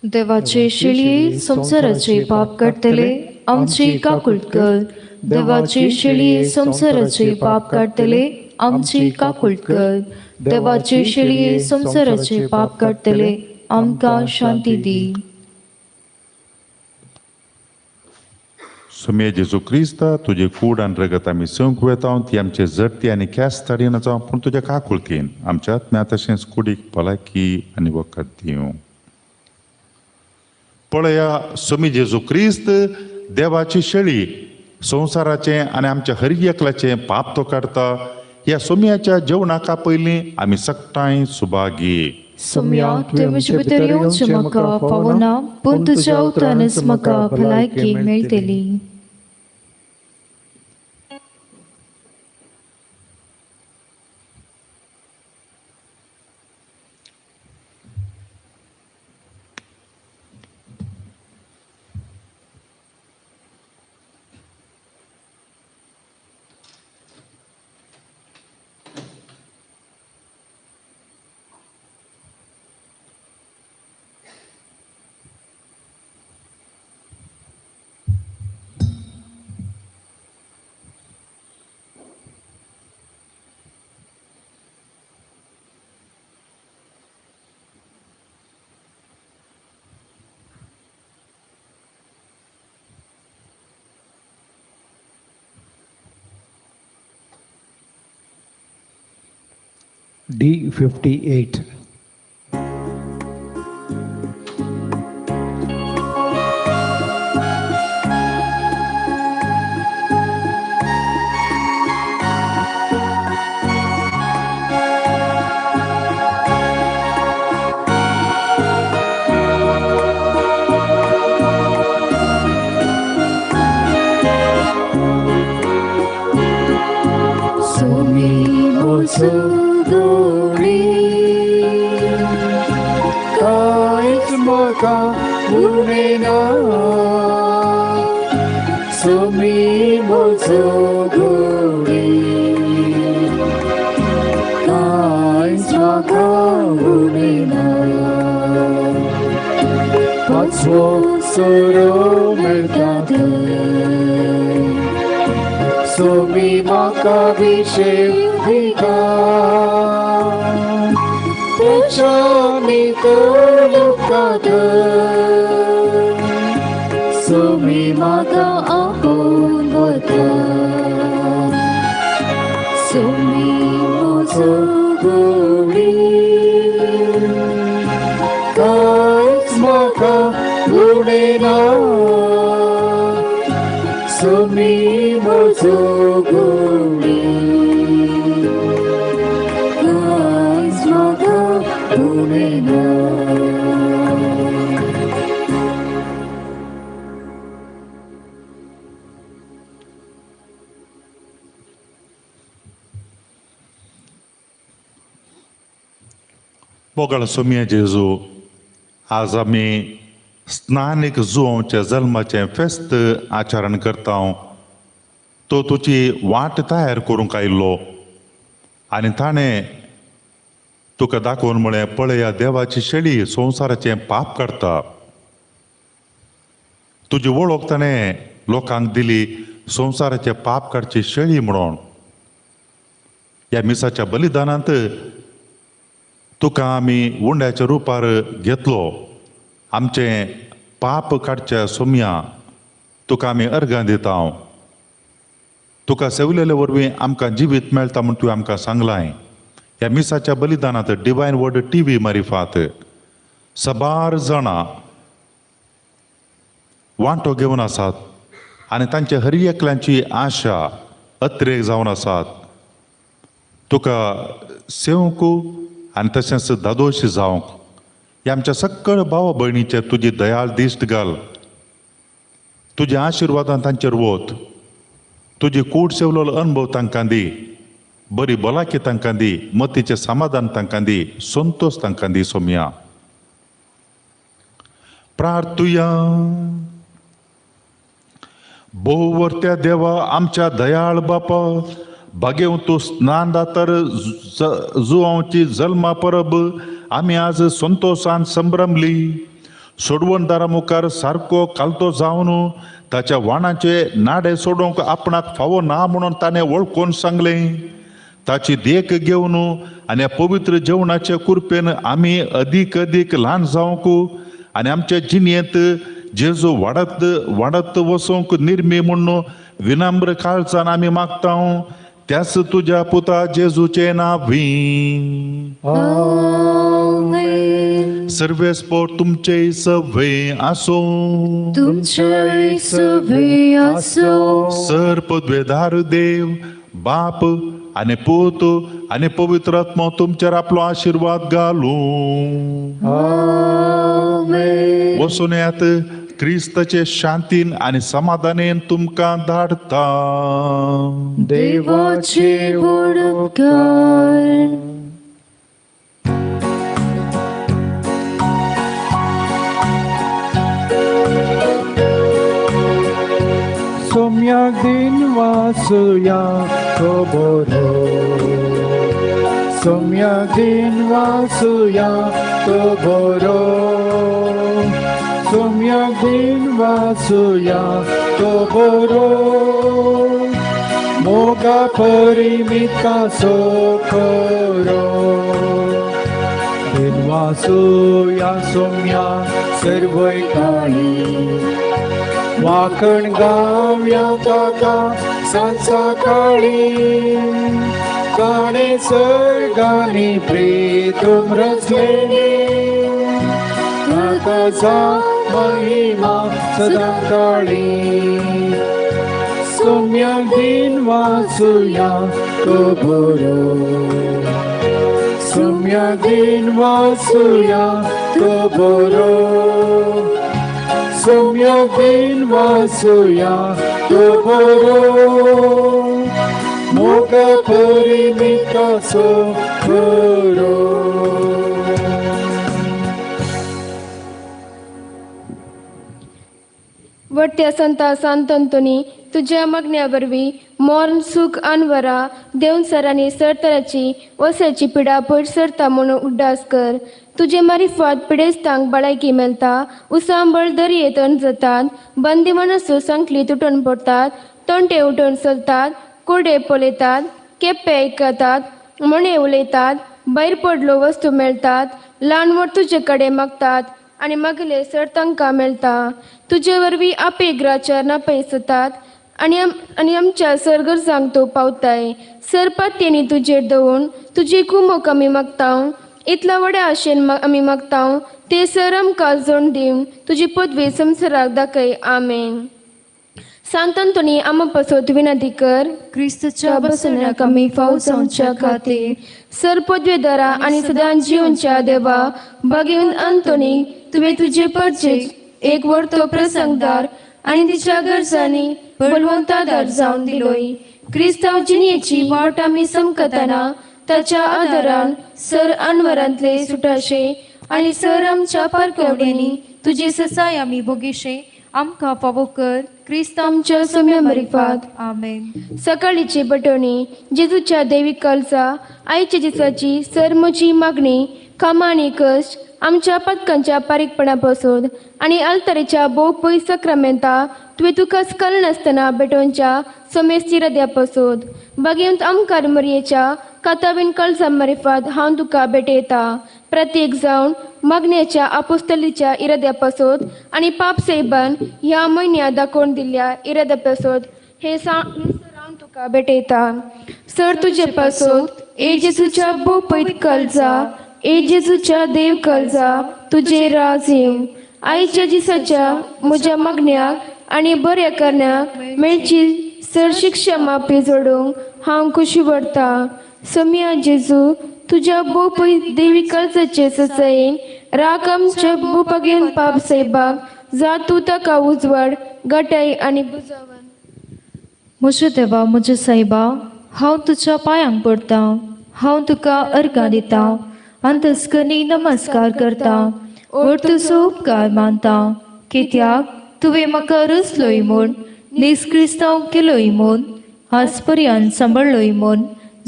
देवाचे शिळये संवसाराचे पाप काडटले आमची काकूळट कर. देवाचे शिळये संवसाराचे पाप काडटले आमची काकूळट कर. देवाचे शेळये संवसाराचे पाप काडटले, आमकां शांती दी। सुमे जेजू क्रिस्ता, तुजे कूड आनी रगत आमी संक वेता, ती आमचे जडती आनी ख्यास्त हाडिना जावं, पूण तुज्या काकुळतीन आमच्या आत्म्या तशेंच कुडीक भलायकी आनी वखद दिवं। पळया सुमी जेजू क्रिस्त देवाची शेळी संवसाराचें आनी आमच्या हर एकल्याचें पाप तो काडता। ह्या सोम्याच्या जेवणाका पयलीं आमी सगटांय सुभागी। सोम्या, तुवें म्हजे भितर येवचें म्हाका फावना, पूण तुज्या उतरानच म्हाका भलायकी मेळटली। D58. मोगाळ सोम्या जेजू, आज आमी स्नानीक जुवांच्या जल्माचें फेस्त आचरण करता। तो तुजी वाट तयार करूंक आयिल्लो आनी ताणें तुका दाखोवन म्हळें, पळया देवाची शेळी संवसाराचें पाप काडटा। तुजी वळख ताणें लोकांक दिली, संवसाराचें पाप काडची शेळी म्हणून। ह्या मिसाच्या बलिदानांत तुका आमी उंड्याच्या रुपार घेतलो। आमचें पाप काडच्या सोम्या तुका आमी अर्गां दिता। तुका सेवलेले वरवीं आमकां जिवीत मेळटा म्हूण तुवें आमकां सांगलां। ह्या मिसाच्या बलिदानांत डिवायन वर्ड टी व्ही मारिफात सबार जाणां वांटो घेवन आसात आनी तांचे हर एकल्यांची आशा अत्रेक जावन आसात। तुका सेवंक आनी तशेंच दादोशी जावंक ह्या आमच्या सक्कळ भाव भयणीचेर तुजी दयाळ दिश्ट घाल। तुज्या आशिर्वादान तांचेर वत, तुजी कूड सेवलेलो अनुभव तांकां दी, बरी भलायकी तांकां दी, मतीचें समाधान तांकां दी, संतोश तांकां दी। सोम्या प्रार्थुया। भोववर्त्या देवा, आमच्या दयाळ बापा, भागेव तूं स्नान दातर जुवांची जल्मा परब आमी आज संतोशान संभ्रमली। सोडवणदारा मुखार सारको कालतो जावन ताच्या वाणाचे नाडे सोडोवंक आपणाक फावो ना म्हणून ताणें वळखून सांगलें। ताची देख घेवन आनी ह्या पवित्र जेवणाचे कृपेन आमी अदीक अदीक ल्हान जावंक आनी आमच्या जिणेंत जेजू वाडत वाडत वचूंक निर्मी म्हूण विनम्र काळजान आमी मागता त्याच तुज्या पुता जेजूचे नांवी. सर्वेस्पोर तुमचे सवे आसूं. तुमचे सवे आसूं. सर पदवेदार देव बाप आनी पूत आनी पवित्र आत्मो तुमचेर आपलो आशिर्वाद घालूं. वचून येयात, क्रिस्ताचे शांतीन आनी समाधानेन तुमकां धाडटा. देवाचे व्हड उपकार. सोम्याक दिन वासुया तो बरो, सोम्याक दिन वासुया तो बरो, सोम्याक दिन वासुया तो बरो, मोगा परिमिता सो खरो. दिन वासुया सोम्या सर्वय काळी, वाकण गाव्या ताका सांचा काळी, ताणे सर्गानी प्रीतुम रचलेली, ताका महिमा सदा काळी. सोम्या दिन वासुया तो बरो, सोम्या दिन वासुया तो बरो, सोम्या दिन वासुया तो बरो, मोगा परिमिता सो खरो. वट्ट्या संता सांत अंतोनी तुज्या मागण्या वरवीं मर्ण सूख अनवरा देवसरांनी सरतराची वसाची पिडा पयस सरता म्हणून उड्डास कर. तुजे मारिफात पिडेस्तांक भलायकी मेळटा, उसांबळ दरयेंत जातात, बंदिवान सांखली तुटून पडटात, तंटे उठून चलतात, कुडे पळयतात, केप्पे आयकतात, म्हणे उलयतात, भायर पडलो वस्तू मेळटात, ल्हान व्हड तुजे कडेन मागतात आनी मागले सर तांकां मेळटा. तुजे वरवीं आपेग्राचेर नापयसतात आनी आमच्या सरगरजांक तूं पावताय. सर पातयेनी तुजेर दवरून तुजी कुमोक आमी मागता, इतल्या व्हड्या आशेन आमी मागता ते सर आमकां जोड दिवन तुजी पदवी संवसाराक दाखय. आमेन. सांत अंतोनी आमा पासत विनंती कर. क्रिस्तच्या बसण्याक आमी फाव जावच्या खातीर. सर पदवेदारा आनी सदां जिवनच्या देवा भाग्यवंत अंतोनी तुवें तुजे परचेक एक वर्तो प्रसंगदार आनी तिच्या गरजांनी बलवंत आदार जावन दिलोय. क्रिस्तांव जिणेची वाट आमी समकतना ताच्या आदारान सर अनवरांतले सुटाशे आनी सर आमच्या पारखवड्यांनी तुजी ससाय आमी भोगिशे आमकां फावो कर. क्रिस्त आमच्या सोम्या मारिफात. आमेन. सकाळीची बटवणी जेजूच्या देवीक कलसा आयच्या दिसाची सर म्हजी मागणी कामां आनी कश्ट आमच्या पदकांच्या पारीकपणा पासून आनी आल्तरेच्या भोव पयस सक्रामेंता तुवें तुका कळनासतना भेटोवच्या समेस्ती हृदया पासून बागेंत आमकार मरयेच्या कातावीन कळसा मारिफात हांव तुका भेटयता. प्रत्येक जावन मागण्याच्या आपोस्तलीच्या इराद्या पासून आनी पाप साहेबान ह्या म्हयन्या दाखोवन दिल्ल्या इराद्या पासून हे सर हांव तुका भेटयता. सर तुजे पासून ए जेजूच्या भोव पयत कळजा, ए जेजूच्या देव कळजा तुजे राज येवं. आयच्या दिसाच्या म्हज्या मागण्याक आनी बऱ्या करण्याक मेळची सर शिक्षा मापी जोडूंक हांव खुशी व्हरता. समिया जेजू तुज्या भोव देवी कळजाचे ससायेन राख आमच्या भोवपागेन पाप साहेबाक जा तूं ताका उजवाड गटाय आनी बुजावन. म्हज्या देवा म्हज्या सायबा हांव तुज्या पांयांक पडटा, हांव तुका अर्गां दिता, अंतस्कनी नमस्कार करता, व्हड तुजो उपकार मानता, कित्याक तुवें म्हाका रचलोय म्हूण नीज क्रिस्तांव केलोय म्हूण आज पर्यंत सांबाळ्ळोय म्हूण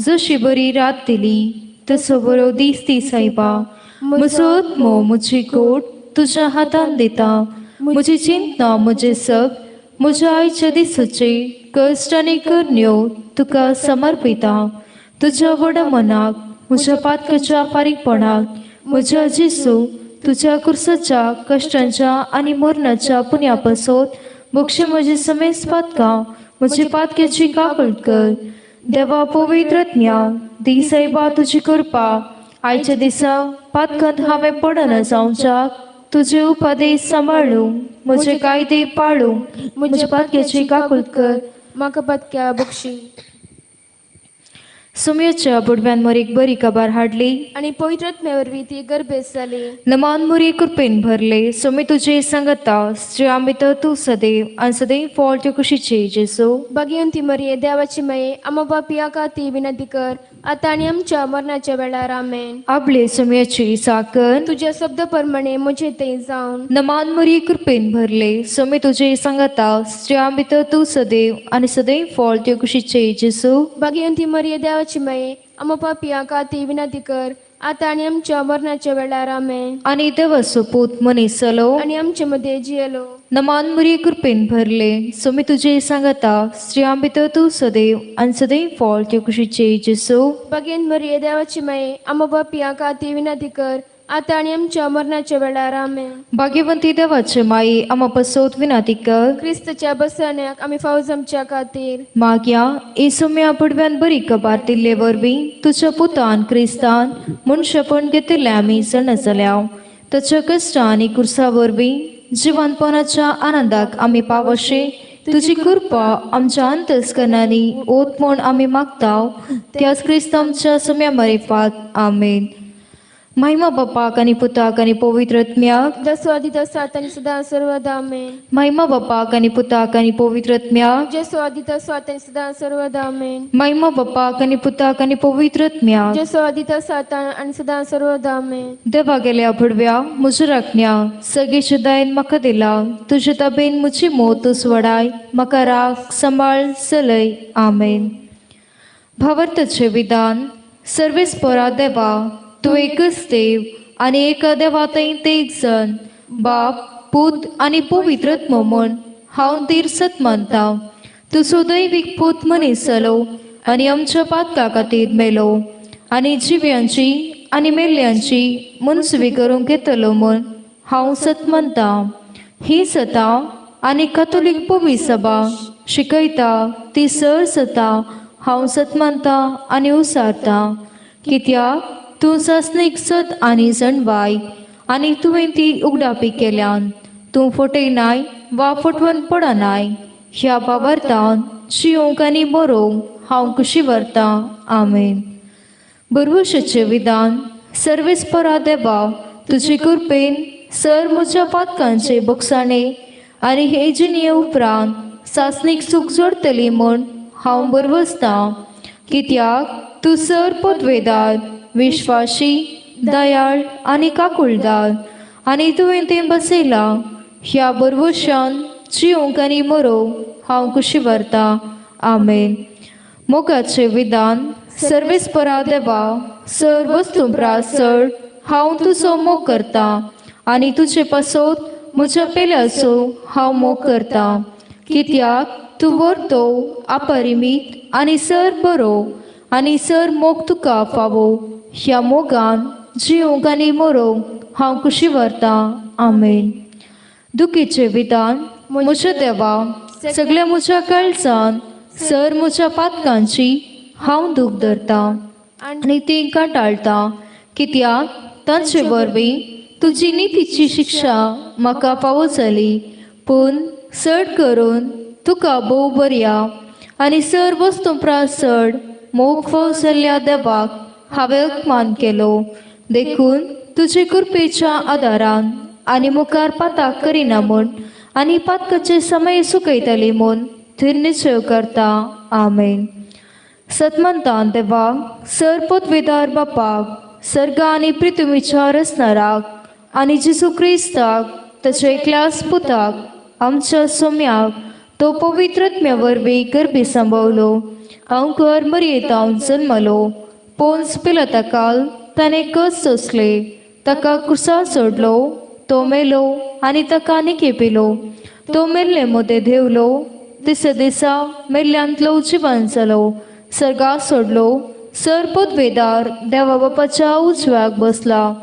जशी बरी रात दिली तसो बरो दीस दी सायबा. म्हजो आत्मो म्हजी गोट तुज्या हातान दिता, म्हजी चिंतना म्हजें सग म्हज्या आयच्या दिसाचे कश्ट आनी करण्यो तुका समर्पिता. तुज्या व्हडा मनाक म्हज्या पातकाच्या फारीकपणाक म्हज्या जेजू तुज्या कुर्साच्या कश्टांच्या आनी मरणाच्या पुण्या पासत बक्षी म्हजी समेस पातकां म्हजी पातक्याची काकूट कर. देवा पवित्र आत्म्या दी सायबा तुजी कृपा आयच्या दिसा पातकांत हांवें पडना जावच्याक तुजे उपादेश सांबाळूंक म्हजे कायदे पाळूंक म्हज्या पातक्याची काकूट कर. म्हाका पातक्या बक्षी. सुम्याच्या बुडव्यान मोरीक बरी खबर हाडली आनी पवित्र आत्म्या वरवीं ती गर्भेस जाली. नमान मुरी कृपेन भरले सुमी तुजे संगता स्त्रियां भितर तूं सदैव आनी सदैव फळ तुजे कुशीचे जेजू. भाग्यवंती मरिये देवाची माये आम्हा पापया खातीर विनंती कर आतां आनी आमच्या मरणाच्या वेळार. आमेन. आपले सुम्याची साकर तुज्या शब्द प्रमाणे म्हजे थंय जावन. नमान मुरी कृपेन भरले सुमी तुजे संगता स्त्रियां भितर तूं सदैव आनी सदैव फळ तुजे कुशीचे जेजू. भाग्यवंती मरिये देवाची माये आम्हा पापया खातीर विनंती कर आतां आनी आमच्या मरणाच्या वेळार. आमेन. आनी देवाचो पूत मनीस जालो आनी आमचे मदें जियेलो. नमान मुरी कृपेन भरले सुमी तुजे सांगता स्त्रियां भितर तूं सदैव आनी सदैव फळ तुजे कुशीचे जेजू. भाग्यवंत मरिये देवाची माये आम्हा पापया खातीर विनंती कर आतां आनी आमच्या मरणाच्या वेळार. आमेन. भाग्यवंती देवाचे माई आम्हा पसोत विनाती कर क्रिस्तच्या बसण्याक आमी फावज आमच्या खातीर. मागया येसुम्या पुडव्यान बरी कबार दिल्ले वरवीं तुज्या पुतान क्रिस्तान मनशेपण घेतिल्लें आमी जाणा जाल्या ताच्या कश्टां आनी कुर्सा वरवीं जिवनपणाच्या आनंदाक आमी पावशे तुजी कृपा आमच्या अंतस्करणांनी ओत म्हूण आमी मागता त्याच क्रिस्त आमच्या सुम्या मरिफात. आमेन. महिमा बापाक आनी पुताक आनी पवित्र आत्म्याक जसो आदी तसो आतां आनी सदां सर्वदा. आमेन. महिमा बापाक आनी पुताक आनी पवित्र आत्म्याक जसो आदी तसो आतां आनी सदां सर्वदा. आमेन. महिमा बापाक आनी पुताक आनी पवित्र आत्म्याक जसो आदी तसो आतां आनी सदां सर्वदा. आमेन. देवा गेल्या भुडव्या म्हज्या राखण्या सगळेच्या दयेन म्हाका दिला तुजे ताबेन म्हजी मोत तूं वडाय म्हाका राख सांबाळ चलय. आमेन. भावार्थाचें विधान. सर्वेस्परा देवा तूं एकच देव आनी एका देवा थंय तेग जण बाप पूत आनी पवित्र आत्मो म्हूण हांव धीर सत मानता. तुजो दैवीक पूत मनीस जालो आनी आमच्या पातका खातीर मेलो आनी जिव्यांची आनी मेल्ल्यांची मनसुवी करूंक येतलो म्हूण हांव सत मानता. ही सता आनी कथोलीक पवी सभा शिकयता ती सर सता हांव सत मानता आनी उसारता. कित्याक तूं सासणीक सत आनी जणवाय आनी तुवें ती उगडापी केल्यान तूं फटयनाय वा फटवण पडनाय. ह्या बाबर्तान जियोंक आनी बरोवंक हांव खुशी व्हरतां. आमेन. बरवशाचें विधान. सर्वेस्परा देवा तुजे कृपेन सर म्हज्या पातकांचे बोगसाणे आनी हे जिणये उपरांत सासणीक सूख जोडटली म्हूण हांव बरवसतां. कित्याक तूं सर पदवेदार विश्वाशी दयाळ आनी काकुळदार आनी तुवें तें बसयलां. ह्या बरवशान जियोंक आनी मरोवंक हांव खुशी व्हरतां. आमेन. मोगाचें विधान. सर्वेस्परा देवा सर वस्तू प्रास चड हांव तुजो मोग करतां आनी तुजे पासत म्हज्या पेल्याचो हांव मोग करतां. कित्याक तूं व्हरतो अपरिमीत आनी सर बरो आनी सर मोग तुका फावो. ह्या मोगान जियोंक आनी मरोवंक हांव खुशी व्हरतां. आमेन. दुखीचें विधान. म्हज्या देवा सगल्या म्हज्या काळजान सर म्हज्या पातकांची हांव दूख धरतां आनी तांकां टाळटा. कित्याक तांचे वरवीं तुजी नितीची शिक्षा म्हाका फावो जाली. पूण चड करून तुका भोव बरया आनी सर वस्तू प्रास चड मोग फाव जाल्ल्या देवाक हांवें अपमान केलो. देखून तुजे कृपेच्या आदारान आनी मुखार पाताक करिना म्हूण आनी पातकाचे समय सुकयतली म्हूण थंय निश्चय करता. आमेन. सतमंतान देवाक सर पदवेदार बापाक सर्ग आनी पृथ्वीच्या रचणाराक आनी जेजू क्रिस्ताक ताच्या एकल्याच पुताक आमच्या सोम्याक तो पवित्र आत्म्या वरवीं गर्भी सांबावलो. अंकर मरयेतावन जल्मलो. पोन्स पिलाताकाल ताणें कस सोंसले. ताका कुर्सार सोडलो. तो मेलो आनी ताका निकेपिलो. तो मेल्ले मदें देंवलो. तिसऱ्या दिसा मेल्ल्यांतलो जिवन जालो. सर्गाक सोडलो. सर पदवेदार देवा बापाच्या उजव्याक बसला.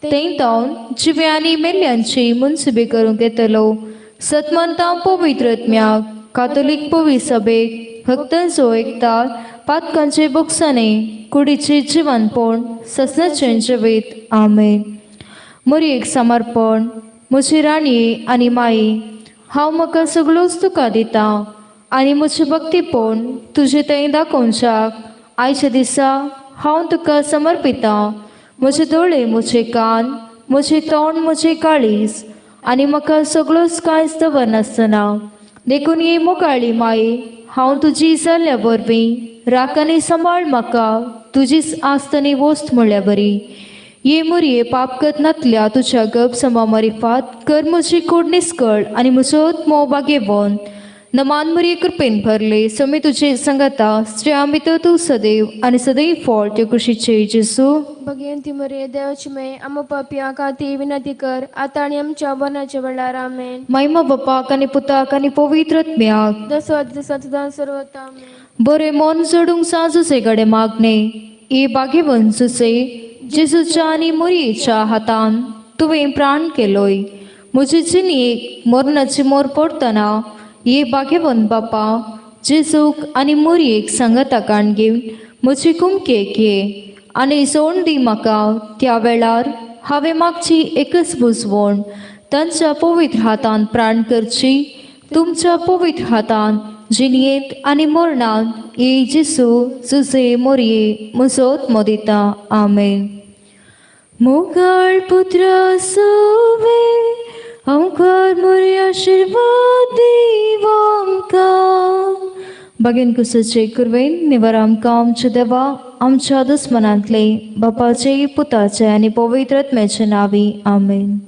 थंय तावन जिव्यांनी मेल्ल्यांची मुनसुबी करूंक येतलो. सतमंता पवित्रत्म्याक कातोलीक पवी सभेक भक्तांचो एकता पातकांचे बोगसाने कुडीचे जिवनपण ससनाचें जिवीत. आमेन. मोरयेक समर्पण. म्हजी राणी आनी माई, हांव म्हाका सगळोच तुका दिता आनी म्हजें भक्तीपण तुजें थंय दाखोवच्याक आयच्या दिसा हांव तुका समर्पितां. म्हजे दोळे, म्हजे कान, म्हजें तोंड, म्हजें काळीज आनी म्हाका सगळोच कांयच दवरनासतना. देखून ही मोगाळी माई, हांव तुजी जाल्ल्या वरवीं राख आनी सांबाळ म्हाका तुजीच आस्त आनी वस्त म्हळ्या बरी. ये मोरये पापकत नातल्या तुज्या गप समा मारिफात कर म्हजी कोड निस्कळ आनी म्हजो आत्मो बागेवन. नमान मोरये, कृपेन भरले, समी तुजे संगता, स्त्रियां भितर तूं सदैव आनी सदैव फळ त्यो कुशीचे जेजू. भगवंती मरिये, देवाची माय, आम्हा पापयां खातीर विनंती कर आतां आनी आमच्या मरणाच्या वेळार. आमेन. महिमा बापाक आनी पुताक आनी पवित्र आत्म्याक, जसो आदी तसो सदां सर्वत्र. आमेन. बरें मन जोडूंक साजुसे कडेन मागणें. ए बागेवन जुसे, जेजूच्या आनी मोरयेच्या हातान तुवें प्राण केलोय. म्हजे जिणेक मरणाची मोर पडटना ये बागेवन बापा, जेजूक आनी मोरयेक सांगाता काण घेवन म्हजी कुमकेक ये आनी सोण दी म्हाका. त्या वेळार हांवें मागची एकच बुजवण, तांच्या पवित्र हातान प्राण करची तुमच्या पवित्र हातान जिणयेंत आनी मरणांत. ये जेसू, जुजे, मोरये, म्हजो आत्मो दिता. आमेन. मोगाळ पुत्र सोवे, आमकां मोरे आशिर्वाद दीव आमकां. बागेन कुसाचे कुरवेन निवर आमकां आमच्या देवा आमच्या दुस्मनांतले, बापाचे, पुताचे आनी पवित्र आत्म्याचे नांवी. आमेन.